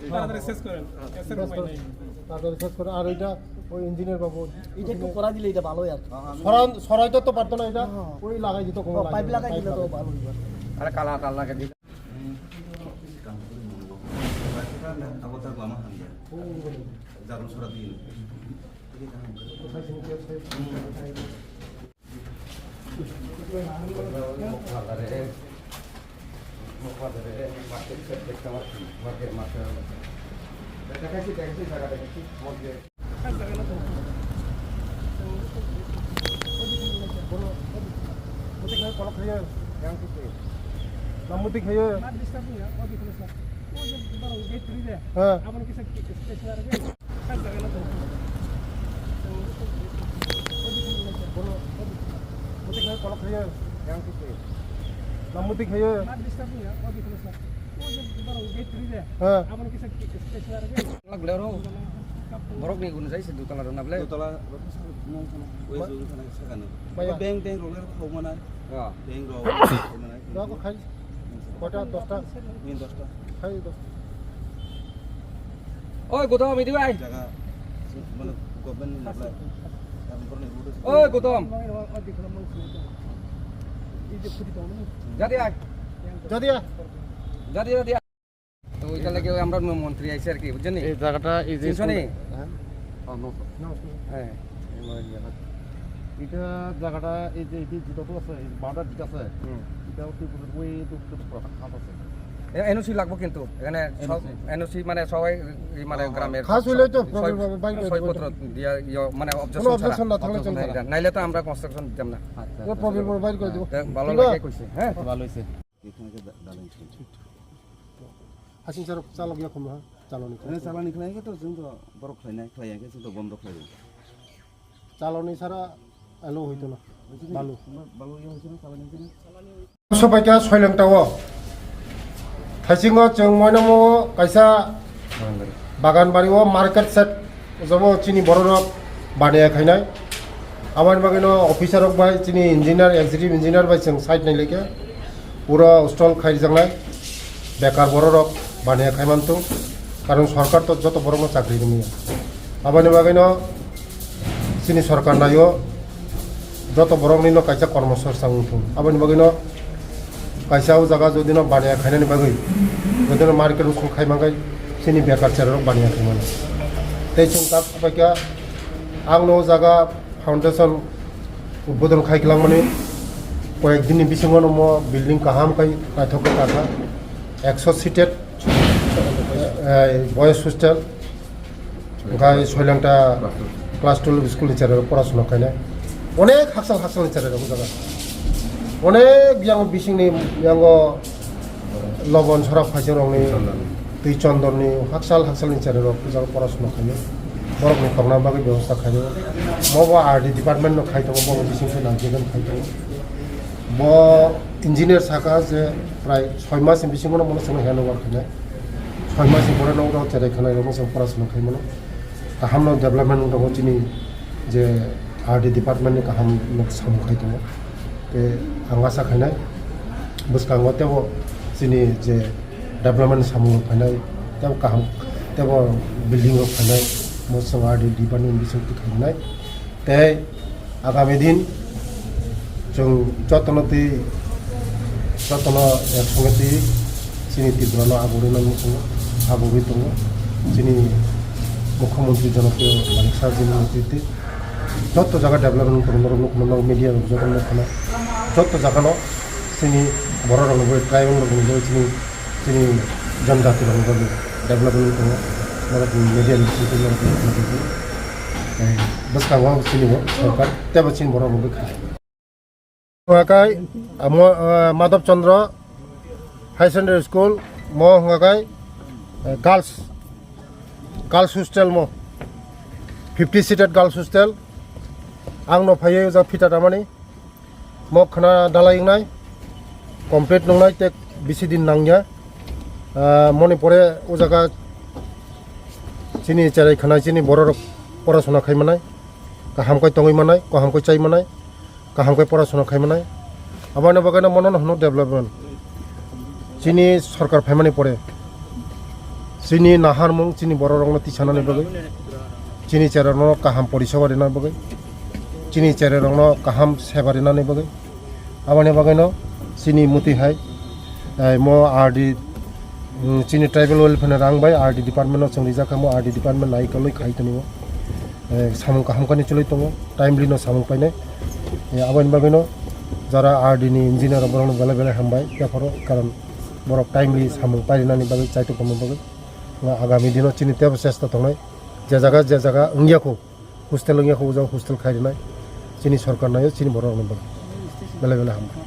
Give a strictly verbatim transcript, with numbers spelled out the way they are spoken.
তাড়াতাড়ি শেষ করেন, শেষের উপায় নেই। তাড়াতাড়ি শেষ করে। আর ওইটা ওই ইঞ্জিনিয়ার বাবু এটা একটু করা দিলে এটা ভালো হয় আর কি। সরান-, সরাইতে তো পারতো না এটা, ওই লাগাই দিত, কোনো ও, পাইপ লাগাই দিলে তো ভালো হইব। আরে কালা, কালা লাগাই দিলে। হ্যাঁ। Borok ni gun sai se dutala rwna ble. Dutala rwna sa, nung khana. Oi, jung khana sakano. Maya. Beng, beng rok le khau mana. Ya. Beng rok khau mana. Rok khai. Kota dosta. Ni dosta. Khai dosta. Oi, Gautam, idi bai. Jaga, mana government ni apply. Tam borok ni road. Oi, Gautam. Jadi ai. Jadi ya. Jadi, jadi. তো ওইটা লাগে ওই আমরা মন্ত্রী আইছে আর কি, বুঝছেন নি? এই জায়গাটা, এই যে চিনছো নি? হ্যাঁ? ও, no, sir। হ্যাঁ। এই মানে ইয়ে হয়। এটা জায়গাটা, এই যে, এই যে যেটা তো আছে, এই বাউন্ডারি যেটা আছে, হুম। এটা হচ্ছে ওই তো, তো পুরো হাফ আছে। এ-, এনওসি লাগবো কিন্তু, এখানে সব এনওসি। এনওসি মানে সবাই, এই মানে হ্যাঁ, হ্যাঁ। গ্রামের খাস হইলে তো সব, প্রবীর বাবু বাইর করে দিবো। সইপত্র দিয়া, ইয়ে, মানে কোনো অবজেকশন ছাড়া। অবজেকশন না থাকলে চলবে না। নাইলে তো আমরা কনস্ট্রুকশন দিতাম না। আচ্ছা, ওই আচ্ছা, প্রবীর আচ্ছা। বাবু বাইর করে দিবো। তো ভালো ঠিক আছে? লাগে কইছে, হ্যাঁ? ভালো হইছে। এখানে যে দা-, দালালি চলছে। Hasing sir, chalok ya khum ha, chaloni. Ene chalani khlai khe to chwng to borok khlainai, khlai ya khe chwng to bondo khlai ya. Chaloni sara alo hoito na. Hoito na? Balu. Balu ya hoito na, chalani hoito na? Sobaikha Soileng tao. Haisingo chwng moinamo kaisa Bagan bari o market set jabo chini bororok baniya khainai. Aboni bagwino officer rok bai chini engineer, executive engineer bai chwng side nai laikha. Pura stall khai rijaknai. Bekar bororok baniya khai mantung. Karon sorkar to joto borokno chakri rwmaya. Aboni bagwino chini sorkar naio joto boroknino kaisa kormo songchang wngthung. Aboni bagwino kaisa o jaga jodino baniya khainani bagwi, jodino market usung khai mankhai chini bekar cherarok baniya khaimano. Tei chwng tak sabaikha ang no o jaga foundation udbodon khai kwlangmani koyek dinni bisingo no mo building kaham khai naithok khe kakha, ekso seated, eh, boys hostel. Hwnkhe Soilengta class twelve school ni cherai rok porasona khainai. Onek hakchal hakchal ni cherai rok o jaga. Onek yang bising ni yango lobon sora phaising rok ni twi chondon ni hakchal hakchal ni cherai rok o jaga porasona khainai. Borok ni kokna bagwi bebosta khainai. Bo bo R D department no khai tongo, bo bo bising khe nang khe khai tongo. Bo engineer saka je prai soi mas ni bisingo no bono chwng handover khainai. Soi mas ni pore no o cherai khanai rok no chwng porasona khai mano. Kaham no development wng tongo chini je R D department ni kaham no samung khai tongo. Tei ang asa khainai bwskango teibo chini je development samung rok phainai, teibo kaham, teibo building rok phainai, bo chwng R D department bising twi khainai. Tei agami din chwng jotono twi, jotono ek songe twi chini Tripura no agurwi nang muchungo, agurwi tongo. Chini Mukhyamantri Janopriyo Manik Saha jini netrite joto jaga development wng tongo, norok nukmano, media rok jotono nukmano, joto jaga no chini borok rok ni bagwi, tribal rok ni bagwi, chini, chini jonjati rok ni bagwi development wng tongo, norok ni media ni bisingtwi norok nukmano. Tei bwskango chini bo sorkar teibo chini borok rok wngkha. Hwnga kai, ah, mo-, ah, Madhav Chandra Higher Secondary School, mo hwnga kai, eh, girls, girls hostel mo, fifty seated girls hostel. Ang no phaiwi o jaga phita tamani. Mo khwna dalai wngnai, complete nwngnai tei bisi din nangya. Ah, moni pore o jaga chini cherai khanai, chini bororok porasona khai manai, kaham khe tongwi manai, kaham khe chai manai, kaham khe porasona khai manai. Aboni bagwi no mono no hwno development. Chini sorkar phaimani pore chini naharmung chini bororokno tisanani bagwi, chini chererokno kaham poriseba rinani bagwi, chini chererokno kaham seba rinani bagwi. Aboni bagwi no chini muti hai, eh, mo R D, mm, chini tribal welfare ni rang bai R D department no chwng rijak kha, mo R D department nai kolwi khai tongo. Eh, samung kaham kani chwlwi tongo, timely no samung painai. Eh, aboni bagwi no jara R D ni engineer rok borokno belai belai hambai, tephoro karon borok timely samung painani bagwi chaitok tongma bagwi. Nga agami dino chini tebo chesta tongnai, je jaga je jaga wngya kho, hostel wngya kho, o jaga hostel khai rinai. Chini sorkar naio chini borok rokni bagwi belai belai hambai.